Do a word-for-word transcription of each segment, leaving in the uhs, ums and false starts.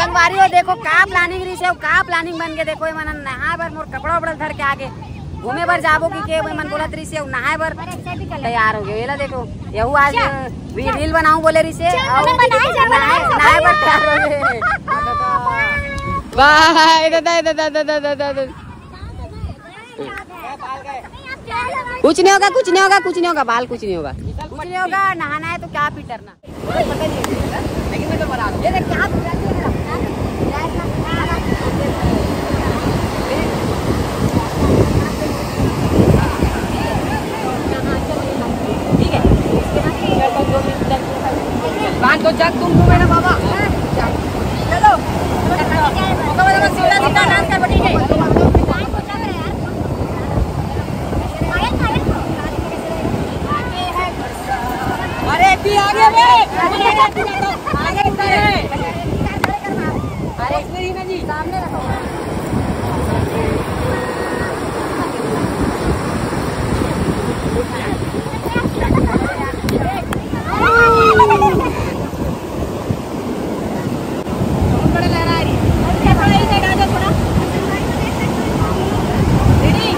संगवारी हो, देखो का planning रहिस हे, का planning बन के। देखो, ये मन नहाए बर मोर कपड़ा उपड़ा धर के आगे, घूमे बर जाबो कि के, ये मन बोलत रहिस हे, नहाए बर तैयार हो गए। ये ला देखो, यहू आज भी reel बनाऊं बोले रहिस हे, और नहाए, नहाए बर तैयार हो गए। बाय दादा, दादा, दादा, दादा, दादा। कुछ नहीं होगा, कुछ नहीं होगा, कुछ नहीं होगा, बाल कुछ नहीं होगा, कुछ नहीं होगा। नहाना है तो क्या भी डरना। ठीक है, बांध दो जग, तुम, तुम है ना बाबा। चलो, ओके, बोलो, सीधा सीधा dance कर, ठीक है। अरे, भी आगे रे। आगे, आगे, आगे। अरे, इसमें ही ना जी। सामने रखो। बहुत बड़ा लहरा रही। थोड़ा इधर आ जाओ, थोड़ा। रेडी?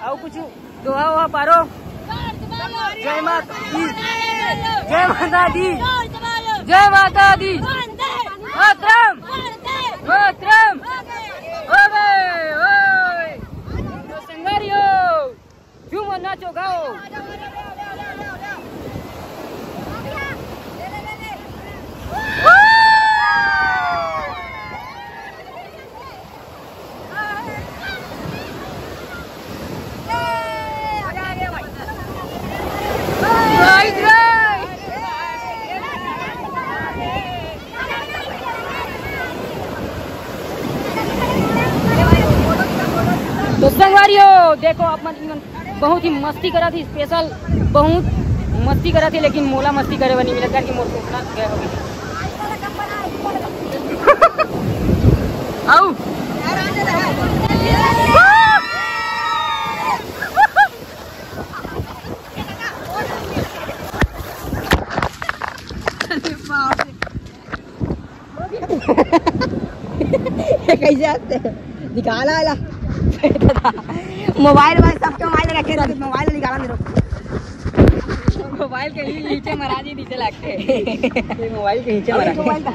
आओ कुछ दोहा वोहा पारो। जय माता दी। जय माता दी। जय माता दी। मातरम। मातरम। ओए, ओए। तो संगवारी हो, झूमो, नाचो, गाओ। तो संगवारी हो, देखो, अपन बहुत ही मस्ती करत हे, special बहुत मस्ती करत हे, लेकिन मोला मस्ती करे बर नहीं मिलत, करके मोर कोकरा गए हो गए। आओ। अरे बाप रे। कैसे हंसते हैं? निकाला वाला। मोबाइल भाई, सबके मोबाइल रखे रहते, मोबाइल निकाला मेरे। मोबाइल के ही नीचे महाराज जी नीचे लागते। ये मोबाइल के नीचे महाराज। मोबाइल का।